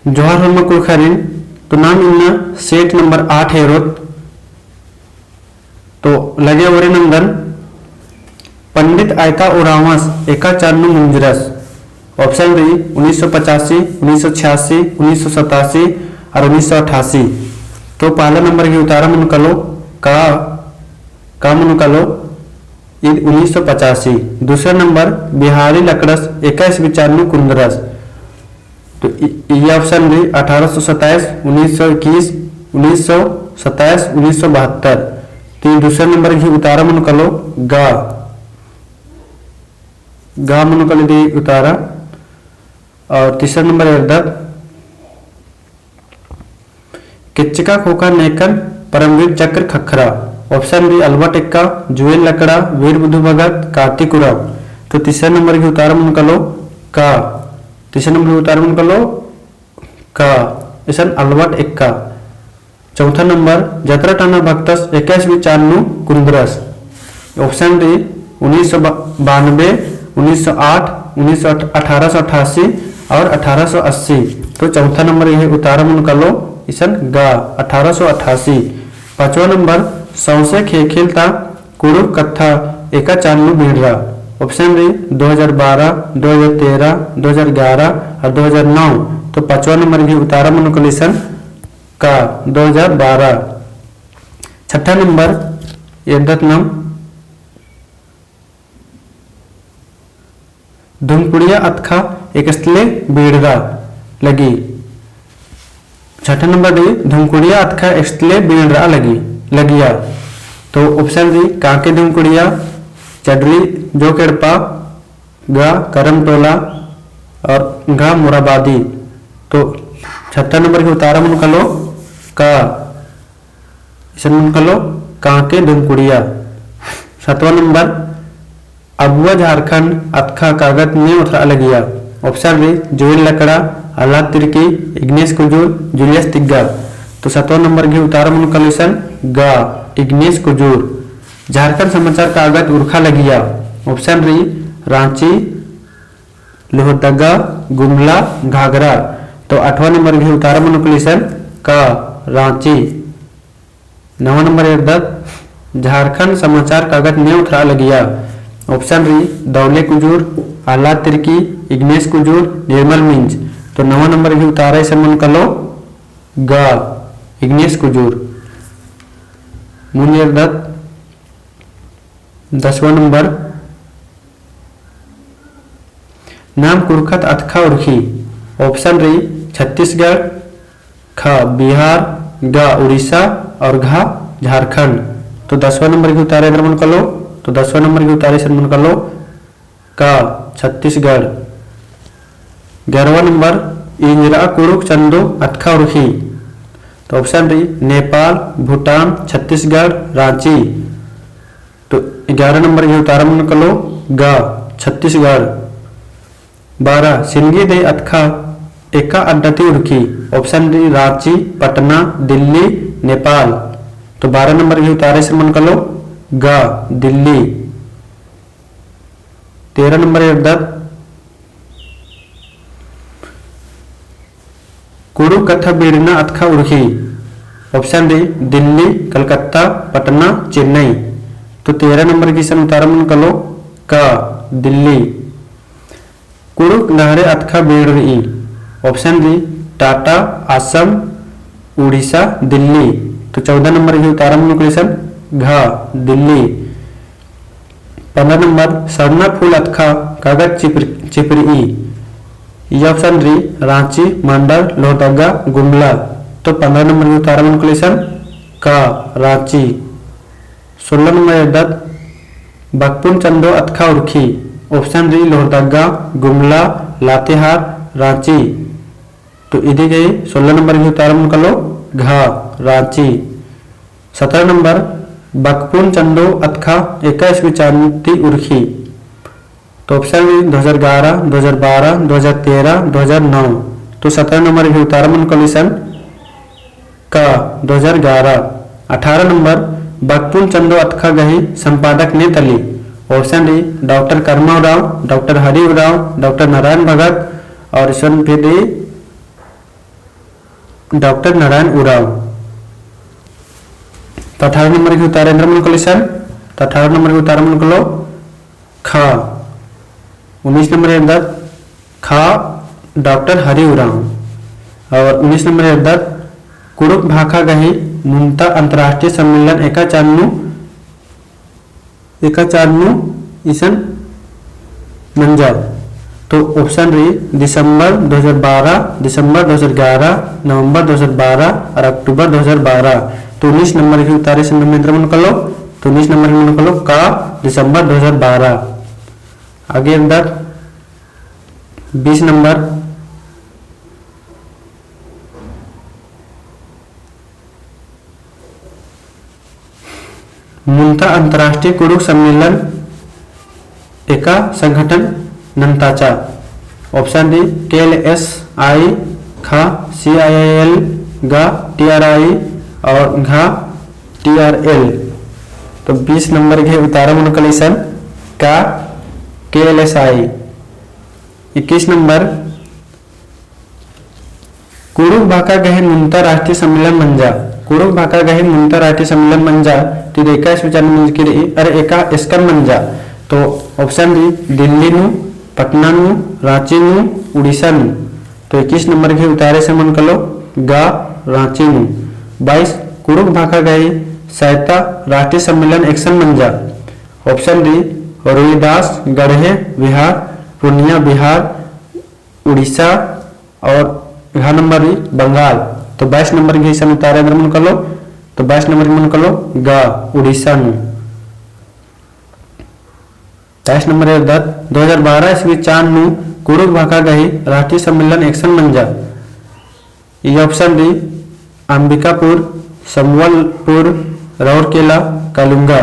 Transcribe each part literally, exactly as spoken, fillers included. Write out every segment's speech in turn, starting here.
जोहार होरमा कुँड़ुख़ारिन। तो नाम इन्ना set number आठ एरोत। तो लगे ओरे नंदन, पंडित आयता उराँवस एका चान नू मुंजरस। Option रई उन्नीस सौ पचासी, उन्नीस सौ छियासी, उन्नीस सौ सतासी और उन्नीस सौ अठासी। तो पहला नंबर गही उतारा मनो कालो का, का मनो कालो, ईद उन्नीस सौ पचासी। दूसरा नंबर बिहारी लकड़स एका ईस्वी चान नू कुन्दरस। तो इ-, ई option रई अठारह सौ सत्ताईस, उन्नीस सौ इक्कीस, उन्नीस सौ सत्ताईस, उन्नीस सौ बहत्तर। तो ई दूसरा नंबर गही उतारा मनो कालो गा, गा मनो कालो ईदी उतारा। और तीसरा नंबर एरदत, केच्चका ख़ोख़ा नेकन परमवीर चक्र ख़क्खरा। Option रई अलबट एक्का, जुएल लकड़ा, वीर बुधु भगत, कार्तिक उराँव। तो तीसरा नंबर गही उतारा मनो कालो का। तीसरा नंबर गही उतारा मनो कालो का, इसन अलबट एक्का। चौथा नंबर, जतरा टाना भक्तस एका ईस्वी चान नू कुन्दरस। Option रई उन्नीस सौ बानबे, उन्नीस सौ आठ, उन्नीस सौ, अठारह सौ अठासी और अठारह सौ अस्सी। तो चौथा नंबर गही उतारा मनो कालो इसन गा, अठारह सौ अठासी। पाँचवा नंबर, सौंसे ख़ेख़ेल ता कुँड़ुख़ कत्था एका चान नू बीड़रा। Option रई दो हज़ार बारह, दो हज़ार तेरह, दो हज़ार ग्यारह और दो हज़ार नौ। तो पाँचवा नंबर गही उतारा मनो कालो इसन का, दो हज़ार बारह। छठा नंबर एरदत नाम, धुमकुड़िया अतख़ा एकसले बीड़रा लगी। छठा नंबर रई, धुमकुड़िया अतख़ा एकसले बीड़रा लगी, लगिया। तो option रई कांके धुमकुड़िया, चडरी जोक एड़पा, गा करम टोला और घा मोराबादी। तो छठा नंबर गही उतारा मनो कालो का, इसन मनो कालो कांके धुमकुड़िया। सातवाँ नंबर, अबुआ झारखंड अतख़ा कागद ने ओथरा लगिया। Option रई जुएल लकड़ा, अल्लाद तिर्की, इग्नेस कुजूर, जूलियस तिग्गा। तो सातवाँ नंबर गही उतारा मनो कालो इसन गा, इग्नेस कुजूर। झारखंड समाचार कागद उरखा लगिया। Option रई राँची, लोहरदगा, गुमला, घाघरा। तो आठवाँ नंबर गही उतारा मनो कालो इसन का, राँची। नवा नंबर एरदत, झारखंड समाचार कागद ने ओथरा लगिया। Option रई दौले कुजूर, अल्लाद तिर्की, इग्नेस कुजूर, निर्मल मिंज। तो नवा नंबर गही उतारा इसन मनो कालो गा, इग्नेस कुजूर। मुन्द एरदत दसवाँ नंबर, नाम कुरखत अतख़ा उरखी। Option रई छत्तीसगढ़, ख बिहार, ग उड़ीसा और घ झारखंड। तो दसवाँ नंबर गही उतारा एन्दरा मनो कालो, तो दसवाँ नंबर गही उतारा इसन मनो कालो का, छत्तीसगढ़। ग्यारहवाँ नंबर, इंजरा कुँड़ुख़ चंदो अतख़ा उरखी। तो option रई नेपाल, भूटान, छत्तीसगढ़, राँची। तो ग्यारह नंबर गही उतारा मनो कालो ग, छत्तीसगढ़। बारह, सिनगी दई अतख़ा एका अड्डा ती उरखी। Option रई राँची, पटना, दिल्ली, नेपाल। तो बारह नंबर गही उतारा इसन मनो कालो ग, दिल्ली। तेरह नंबर एरदत, कुँड़ुख़ कत्था बीड़ना अतख़ा उरखी। Option रई दिल्ली, कलकत्ता, पटना, चेन्नई। तो तेरह नंबर गही इसन उतारा मनो कालो का, दिल्ली। कुँड़ुख़ गहरे अतख़ा बीड़ रई। Option रई टाटा, असम, उड़ीसा, दिल्ली। तो चौदह नंबर गही उतारा मनो कालो इसन घ, दिल्ली। पन्द्रह नंबर, सरना फूल अतख़ा कागद चिपर-, चिपरई। ई option रई राँची, मांडर, लोहरदगा, गुमला। तो पन्द्रह नंबर गही उतारा मनो कालो इसन का, राँची। सोलह नंबर एरदत, बकपुन चंदो अतख़ा उरखी। Option रई लोहरदगा, गुमला, लातेहार, राँची। तो इदी गही सोलह नंबर गही उतारा मनो कालो घ, राँची। सतरा नंबर, बकपुन चंदो अतख़ा एका ईस्वी चान ती उरखी। तो option रई दो हजार ग्यारह, दो हजार बारह, दो हजार तेरह, दो हजार नौ। तो सतरा नंबर गही उतारा मनो कालो इसन का, दो हजार ग्यारह। अठारह नंबर, बकपुन चंदो अतख़ा गही संपादक ने तली। Option रई डॉक्टर करमा उराँव, डॉक्टर हरि उराँव, डॉक्टर नारायण भगत और इसन फिर रई डॉक्टर नारायण उराँव। तो अठारह नंबर गही उतारा एन्दरा मनो कालो इसन, तो अठारह नंबर गही उतारा मनो कालो ख। उन्नीस नंबर एरदत ख, डॉक्टर हरि उराँव। और उन्नीस नंबर एरदत कुँड़ुख़ भाखा गही मुन्ता अंतर्राष्ट्रीय सम्मेलन एका चान नू, एका चान नू इसन मंजा। तो option रई दिसंबर दो हज़ार बारह, दिसंबर दो हज़ार ग्यारह, नवंबर दो हज़ार बारह और अक्टूबर दो हज़ार बारह। तो उन्नीस नंबर गही उतारा इसन एन्दरा मनो कालो, तो उन्नीस नंबर गही मनो कालो का, दिसंबर दो हज़ार बारह। आगे एरदत बीस नंबर, मुन्ता अंतर्राष्ट्रीय कुँड़ुख़ सम्मेलन एका संगठन नन्ताचा। Option रई K L S I, ख, C I I L, ग, T R I और घ, T R L। तो बीस नंबर गही उतारा मनो कालो इसन का, K L S I। इक्कीस नंबर, कुँड़ुख़ भाखा गही मुन्ता राष्ट्रीय सम्मेलन मंजा। कुँड़ुख़ भाखा गही मुन्ता राष्ट्रीय सम्मेलन मंजा, तो ईद एका ईस्वी चान नू मंजकी रई, अरे एका एसकन मंजा। तो option रई दिल्ली नू, पटना नू, राँची नू, उड़ीसा नू। तो इक्कीस नंबर गही उतारा इसन मनो कालो ग, राँची नू। बाईस, कुँड़ुख़ भाखा गही सैता राष्ट्रीय सम्मेलन एकसन मंजा। Option रई रोहिदास, गढ़े, बिहार, पूर्णिया, बिहार, उड़ीसा और घ नंबर रई बंगाल। तो बाईस नंबर गही इसन उतारा एन्दरा मनो कालो, तो बाईस नंबर गही मनो कालो ग, उड़ीसा नू। तेईस नंबर एरदत दो हज़ार बारह ईस्वी चान नू कुँड़ुख़ भाखा गही राष्ट्रीय सम्मेलन एकसन मंजा। ई option रई अंबिकापुर, संबलपुर, राउरकेला, कलिंगा।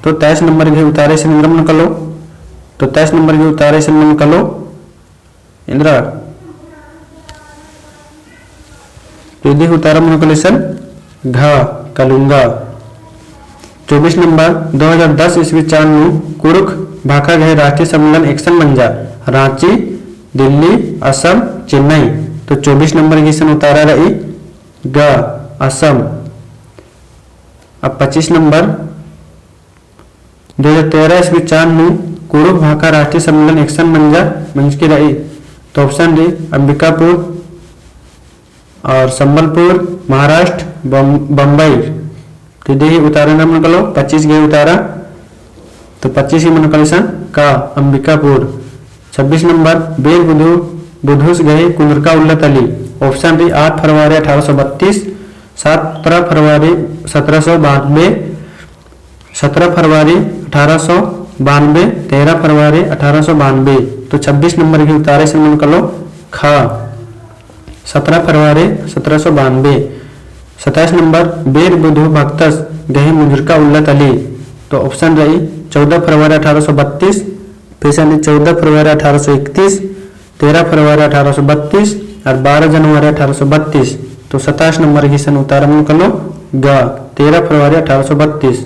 तो तेईस नंबर गही उतारा इसन एन्दरा मनो कालो, तो तेईस नंबर गही उतारा इसन मनो कालो एन्दरा। तो ईद गही उतारा मनो कालो इसन घ, कलिंगा। चौबीस नंबर, दो हज़ार दस ईस्वी चान नू कुँड़ुख़ भाखा गही राष्ट्रीय सम्मेलन एकसन मंजा। राँची, दिल्ली, असम, चेन्नई। तो चौबीस नंबर गही इसन उतारा रई ग, असम। अब पच्चीस नंबर, दो हज़ार तेरह ईस्वी चान नू कुँड़ुख़ भाखा राष्ट्रीय सम्मेलन एकसन मंजा, मंजकी रई। तो option रई अंबिकापुर और संबलपुर, महाराष्ट्र, बम-, बम्बई। तो ईद गही उतारा एन्दरा मनो कालो, पच्चीस गही उतारा। तो पच्चीस ही मनो कालो इसन का, अंबिकापुर। छब्बीस नंबर, बीर बुधु, बुधुस गही कुँदरका उल्ला तली। Option रई आठ फरवरी अठारह सौ बत्तीस, सत्रह फरवरी सत्रह सौ बानबे, सत्रह फरवरी अठारह सौ बानबे, तेरह फरवरी अठारह सौ बानबे। तो छब्बीस नंबर गही उतारा इसन मनो कालो ख, सत्रह फरवरी सत्रह सौ बानबे। सत्ताईस नंबर, बीर बुधु भक्तस गही मुजरका उल्ला तली। तो option रई चौदह फरवरी अठारह सौ बत्तीस, फिर से चौदह फरवरी अठारह सौ इकतीस, तेरह फरवरी अठारह सौ बत्तीस और बारह जनवरी अठारह सौ बत्तीस। तो सत्ताईस नंबर गही इसन उतारा मनो कालो ग, तेरह फरवरी अठारह सौ बत्तीस।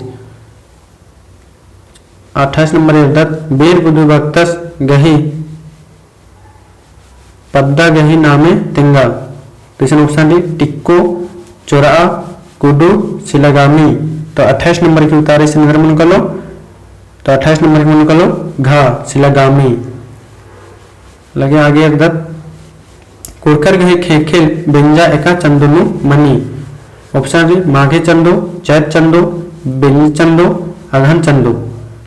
अट्ठाईस नंबर एरदत बीर बुधु भक्तस गही पद्दा गही नामे तेंगा। तो इसन option रई टिक्को, चोरआ, कुडू, सिलागामी। तो अट्ठाईस नंबर गही उतारा इसन एन्दरा मनो कालो, तो अट्ठाईस नंबर गही मनो कालो घ, सिलागामी। लगे आगे एरदत, कुँड़ुख़र गही ख़ेख़ेल बेंजा एका चंदो नू मनी। Option रई माघे चंदो, चैत चंदो, बेंज चंदो, अगहन चंदो।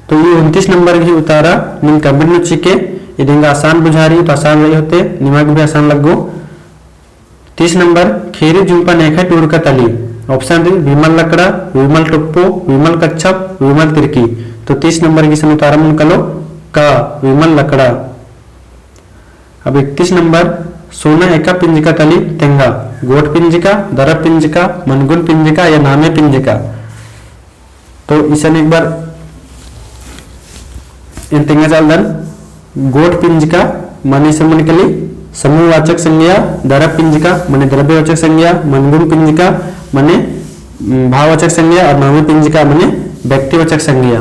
तो ई उनतीस नंबर गही उतारा नीन comment नू चिके, ईद एंगा आसान बुझारी, तो आसान रई होले, निमा गे भी आसान लग्गो। तीस नंबर, ख़ीरी जुम्पा नेख़य टूड़का तली। Option रई विमल लकड़ा, विमल टोप्पो, विमल कच्छप, विमल तिरकी। तो तीस नंबर गही इसन उतारा मनो कालो का, विमल लकड़ा। अब इकतीस नंबर, सोना एका पिंजका तली तेंगा। गोट पिंजका, दरब पिंजका, मनगुन पिंजका या नामे पिंजका। तो इसन एक बार एन तेंगा चालदन। गोट पिंजका मने इसन मनो काली समूहवाचक संज्ञा, दरब पिंजका मने द्रव्यवाचक संज्ञा, मनगुन पिंजका मने, उम, भाववाचक संज्ञा और नामे पिंजका मने व्यक्तिवाचक संज्ञा।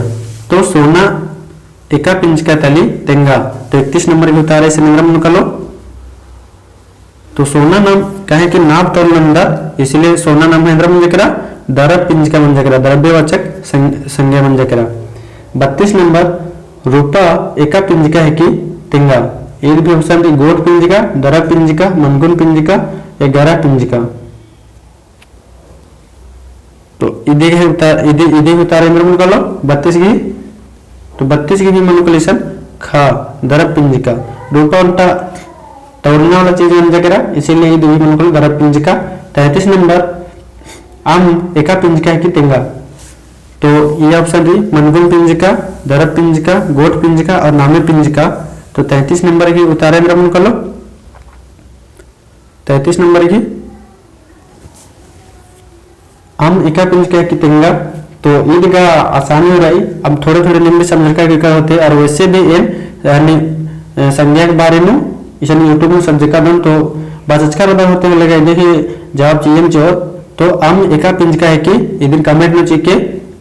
तो सोना एका पिंजका तली तेंगा। तो इकतीस नंबर गही उतारा इसन एन्दरा मनो कालो। तो सोना नाम काहे कि नाप तौल नंदर, इसलिए सोना नाम एन्दरा मंजा केरा, दरब पिंजका मंजा केरा, द्रव्यवाचक सं-, संज्ञा मंजा केरा। बत्तीस नंबर, रूपा एका पिंजका हेकी तेंगा। ईद भी option रई, गोट पिंजका, दरब पिंजका, मनगुन पिंजका, एगारह पिंजका। तो इदी गे उता-, इदी, इदी गे उतारा एन्दरा मनो कालो, बत्तीस गे। तो बत्तीस गे भी मनो कालो इसन ख, दरब पिंजका। रूपा ओन्टा तौलना वाला चीज मंजा केरा, इसीलिए इदी भी मनो कालो दरब पिंजका। तैंतीस नंबर, अम्म एका पिंजका हेकी तेंगा। तो ई option रई, मनगुन पिंजका, दरब पिंजका, गोट पिंजका और नामे पिंजका। तो तैंतीस नंबर गे उतारा एन्दरा मनो कालो, तैंतीस नंबर गे, अम्म एका पिंजका हेकी तेंगा। तो ईद गा आसानी रई। अब थोड़े थोड़े नीम भी समझरका का होते, और वैसे भी एन, यानी, अ, संज्ञा के बारे में इसन YouTube में समझरका दन, तो बाचचका रअदर होले गा इदी गे जवाब चिअम चिओर। तो अम्म एका पिंजका हेकी, इदिन comment नू चिके।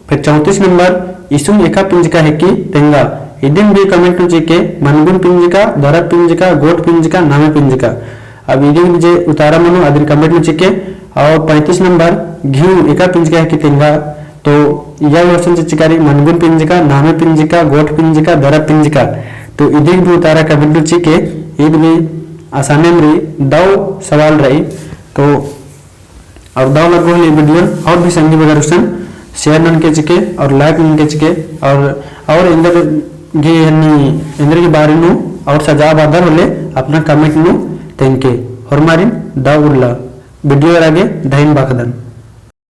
फिर चौंतीस नंबर, इसुम एका पिंजका हेकी तेंगा। इदिन भी comment नू चिके, मनगुन पिंजका, दरब पिंजका, गोट पिंजका, नामे पिंजका। अब इदिन जे उतारा मनो अदिन comment नू चिके। और पैंतीस नंबर, घिउ एका पिंजका हेकी तेंगा। तो इया भी option चिचका रई, मनगुन पिंजका, नामे पिंजका, गोट पिंजका, दरब पिंजका। तो इदिन भी उतारा comment नू चिके। ईद भी आसानेम रई, दव सवाल रई। तो और दव लग्गो होले video और भी संगी बगर गुसन share ननके चिके और like ननके चिके और, और एन्देर गे हन्नी एन्देर गे बारे नू और सजाब आदर होले अपना comment नू तेंगके। होरमारिन दव उल्ला video एरा गे धइन बअदन।